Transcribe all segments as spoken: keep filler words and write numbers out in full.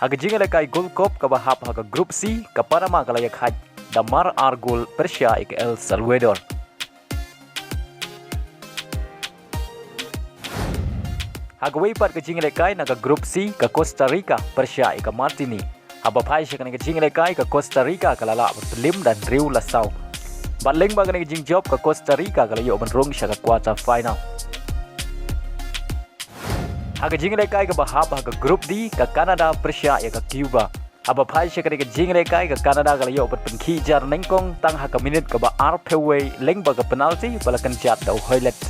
Ha ka jingïalehkai Gold Cup kaba hap ha ka Group C, ka Panama ka la ïakhaid da mar ar gol pyrshah ïa ka El Salvador. Ha kawei pat ka jingïalehkai na ka Group C, ka Costa Rica pyrshah ïa ka Martini. Haba phai sha kane ka jingïalehkai, ka Costa Rica ka la lah ban pynrem da hynriew la saw. Bad lyngba kane ka jingjop, ka Costa Rica ka la ïoh ban rung sha ka quarter final. Ha ka jingïalehkai kaba hap ha ka Group D, ka Canada pyrshah ïa ka Cuba. Haba phai sha kane ka jingïalehkai, ka Canada ka la ïoh ban pynkhih jar nyngkong tang ha ka minit kaba arphew wei lyngba ka penalty ba la kynjat da u Hoilett.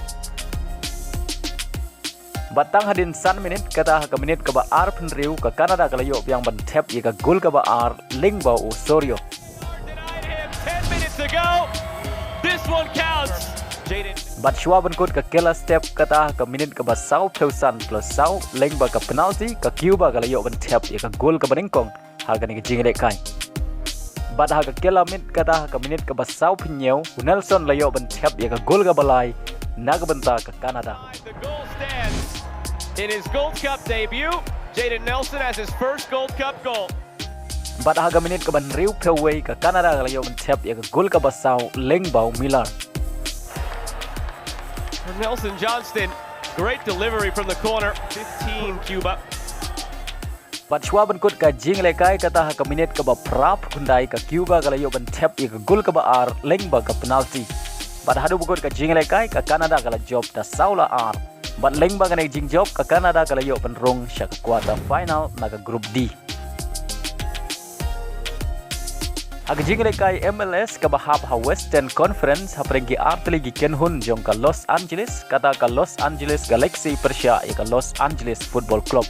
Bad tang hadien san minit, kata ha ka minit kaba arphew hynriew, ka Canada ka la ïoh biang ban thep ïa ka gol kaba ar lyngba u Osorio. Ten minutes ago. This one counts. Jaden. Bad shuwa ban kut ka kylla step, kata ha ka minit kaba sawphew san plus saw lyngba ka penalty, ka Cuba ka la ïoh ban thep ïa ka gol kaba nyngkong ha kane ka jingïalehkai. Bad ha ka kylla miet, kata ha ka minit kaba sawphew hynñiew, u Nelson la ïoh ban thep ïa ka gol kaba lai na ka bynta ka Canada. The goal stands. In his Gold Cup debut, Jaden Nelson has his first Gold Cup goal. Bad ha ka minit kaba hynriewphew wei, ka Canada ka la ïoh ban thep ïa ka gol kaba saw lyngba u Miller. From Nelson Johnston, great delivery from the corner. Fifteen, Cuba. Bad shuwa ban kut ka jingïalehkai, kata ha ka minit kaba phraphew khyndai, ka Cuba ka la ïoh ban thep ïa ka gol kaba ar lyngba ka penalty. Bad haduh ba kut ka jingïalehkai, ka Canada ka la jop da saw la ar. Bad lyngba kane ka jingjop, ka Canada ka la ïoh ban rung sha ka quarter final na ka Group D. Ha ka jingïalehkai M L S kaba hap ha Western Conference, hapdeng ki artylli ki kynhun jong ka Los Angeles, kata ka Los Angeles Galaxy pyrshah ïa ka Los Angeles Football Club.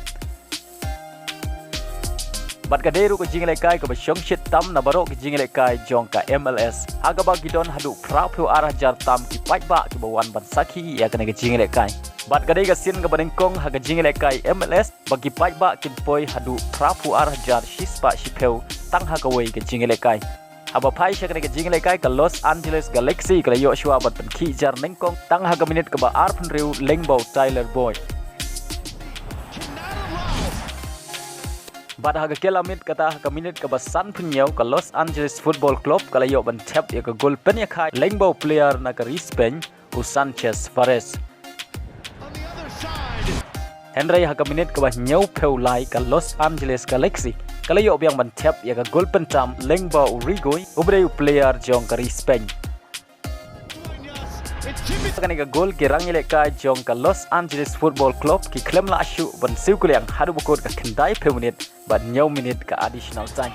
Bad ka dei ruh ka jingïalehkai kaba shongshit tam na baroh ka jingïalehkai jong ka M L S, ha kaba ki don haduh phraphew ar hajar tam ki paidbah kiba wan ban sakhi ïa kane ka jingïalehkai. Bad ka dei ka sien kaba nyngkong ha ka jingïalehkai M L S ba ki paidbah kin poi haduh phraphew ar hajar shispah shiphew tang ha kawei ka jingïalehkai. Haba phai sha kane ka jingïalehkai, ka Los Angeles Galaxy ka la ïoh shuwa ban pynkhih jar nyngkong tang ha ka minit kaba arphew hynriew lyngba u Tyler Boyd. Bad ha ka kylla miet, kata ha ka minit kaba sanphew hynñiew, ka Los Angeles Football Club ka la ïoh ban thep ïa ka gol pynïakhai lyngba u player na ka ri Spain, u Sanchez Perez. Hynrei ha ka minit kaba hynñiewphew lai, ka Los Angeles Galaxy ka la ïoh biang ban thep ïa ka gol pyntam lyngba u Rigoi, uba dei u player jong ka ri Spain. Kane ka gol, ki rangïalehkai jong ka Los Angeles Football Club ki khlem lah shuh ban siew kylliang haduh ba kut ka khyndaiphew minit bad hynñiew minit ka additional time.